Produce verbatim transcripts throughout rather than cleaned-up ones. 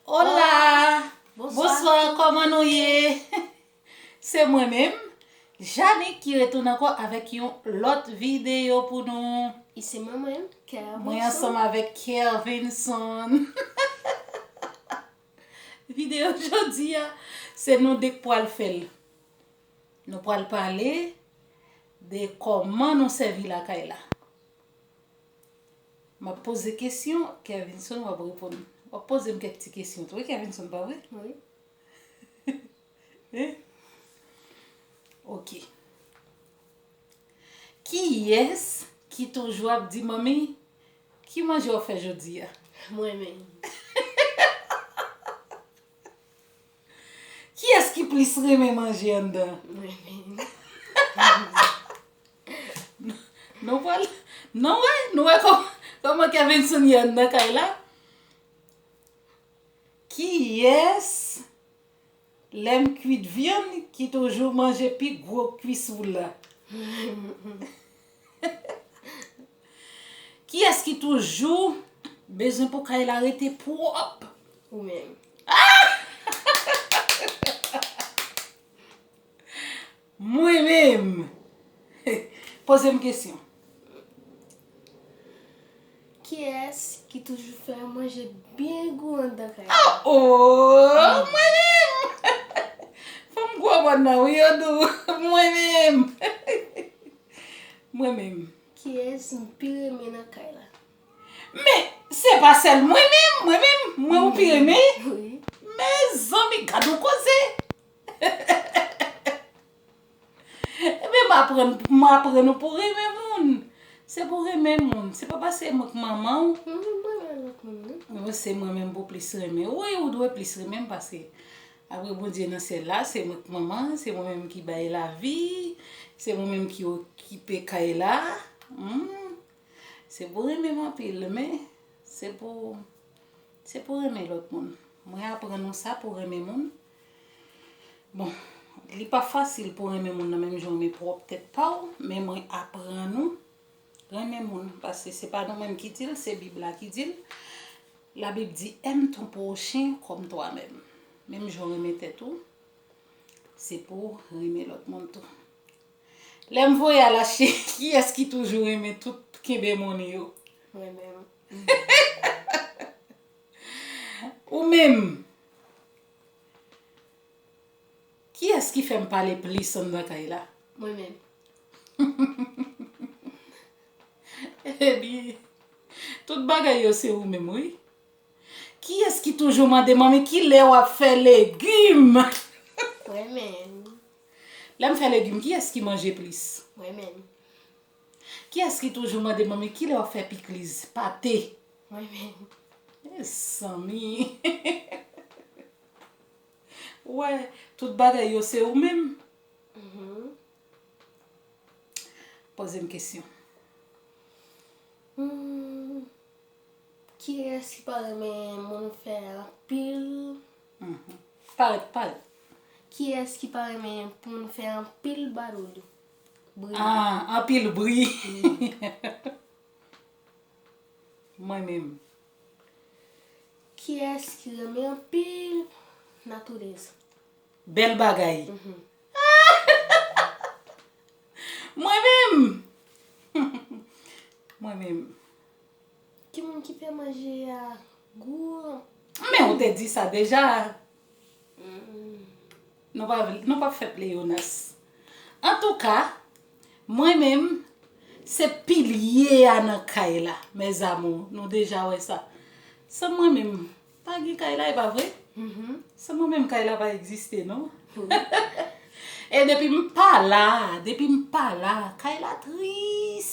Hola! Bonswa. Bonswa, kòman nou ye? Se mwen menm, Janique, ki retounen ankò avèk yon lòt videyo pou nou. E se mwen menm, Kervinson. Mwen ansanm avèk Kervinson. Videyo jodi a, se nou de k pral fè l. Nou pral pale de kòman nou sèvi lakay la. M ap poze kesyon, Kervinson w ap reponn. W ap poze m kèk ti kesyon tou, wi, Kervinson, pa vre? Wi. Hein? Ok. Kiyès ki toujou ap di, "Manmi, ki manje w ap fè jodi a?" Mwen menm. Kiyès ki plis renmen manje anndan? Mwen menm. Nou pral, nou wè, nou wè kòman, kòman Kervinson ye anndan kay la? Kiyès, lè m kwit vyann, ki toujou manje pi gwo kwis ou la? Kiyès ki toujou bezwen pou kay la rete pwòp? Ou menm. Mwen menm. Poze m kesyon. Kiyès ki toujou fè manje byen gou anndan kay la? Oh, oh, mwen menm! Fanm gwo mòn nan, wi, yo di w. Mwen menm. Mwen menm. Kiyès m pi renmen nan kay la? Men, se pa sèl mwen menm, mwen menm, mwen ou pi renmen? Wi. Mezanmi, gad yon koze! Ebyen, m aprann, m aprann ou pou renmen moun. Se pou renmen moun. Se pa paske mwen k manman w. Mwen menm mwen renmen lòt moun, wi. Mwen se mwen menm pou plis renmen. Wi, ou dwe plis renmen m paske apre Bondye nan syèl la, se mwen k manman, se mwen menm ki bay lavi, se mwen menm ki okipe kay la. Hmm. Se pou renmen m anpil, men se pou, se pou renmen lòt moun. Mwen aprann ou sa pou renmen moun. Bon, li pa fasil pou renmen moun nan menm jan w renmen pwòp tèt pa w, men mwen aprann ou renmen moun, paske se pa nou menm ki di l, se Bib la ki di l. Labib di, "Aime ton prochain comme toi-même." Menm jan w renmen tèt ou, se pou w renmen lòt moun tou. Lè m voye al achte, kiyès ki toujou renmen tout kenbe moni yo? Mwen menm. Ou menm? Kiyès ki fè m pale plis anndan kay la? Mwen menm. Ebyen, tout bagay yo se ou menm, wi. Kiyès ki toujou mande, "Manmi, kilè w ap fè legim?" Mwen menm. Lè m fè legim, kiyès ki manje plis? Mwen menm. Kiyès ki toujou mande, "Manmi, kilè w ap fè pikliz, pate?" Mwen menm. Mezanmi. Ou wè, tout bagay yo se ou menm. Mhm. Poze m kesyon. Hmm. Kiyès ki pa renmen moun fè anpil? Mhm. Parèt, parèt. Kiyès ki pa renmen pou moun fè anpil badouliw? Bri. Ah, anpil bri. Wi. Mwen menm. Kiyès ki renmen anpil naturaleza? Bèl bagay. Mhm. Mwen menm. Mwen menm. Ki moun ki fè manje a gou? Men ou te di sa deja. Mm. Nou pa, nou pa fè pleyonas. Antouka, mwen menm, se pilye a nan kay la, mes amours. Nou deja wè sa. San mwen menm, pa gen kay la, e pa vre? Mhm. San mwen menm, kay la pa egziste, non? Wi. E depi m pa la, depi m pa la, kay la tris.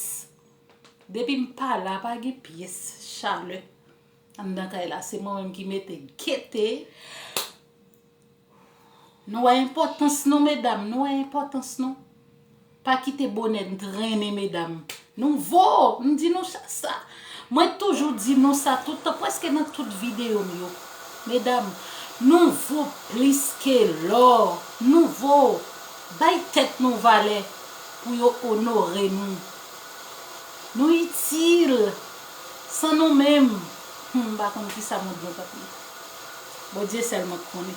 Depi m pa la, pa gen pyès chalè anndan kay la. Se mwen menm ki mete gete. Nou wè enpòtans nou, medam, nou wè enpòtans nou. Pa kite bonè n trennen, medam. Nou vo, m di nou sa, sa. Mwen toujou di nou sa tout tan, prèske nan tout videyo m yo. Medam, nou vo plis ke lò. Nou vo. Bay tèt nou valè pou yo onore nou. Nou itil. San nou menm, hmm, m pa konn kisa mond lan t ap ye. Bondye sèl mwen k konnen.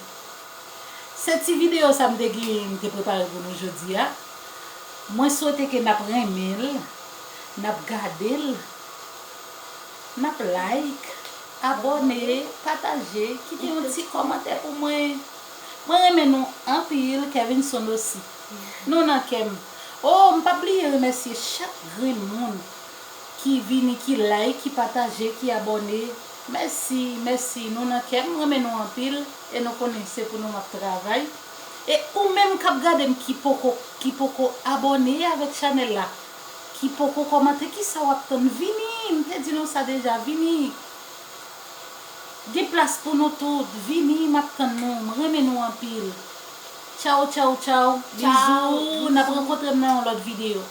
Se ti videyo sa m te gen, m te prepare pou nou jodi a. Mwen swete ke n ap renmen l, n ap gade l, n ap like, abòne, pataje, kite yon ti kòmantè pou mwen. Mwen renmen nou anpil, Kevinson osi. Nou nan kè m. Oh, m p ap bliye remèsye chak grenn moun ki vini, ki like, ki pataje, ki abòne. Mèsi, mèsi, nou nan kè m, renmen nou anpil, e nou konnen se pou nou m ap travay. E ou menm k ap gade m ki poko, ki poko abòne avèk chanèl la, ki poko kòmante, kisa w ap tann? Vini, m te di nou sa deja, vini. Gen plas pou nou tout, vini, m ap tann nou, m renmen nou anpil. Tchaw, tchaw, tchaw, bizou, n ap rankontre m nan yon lòt videyo.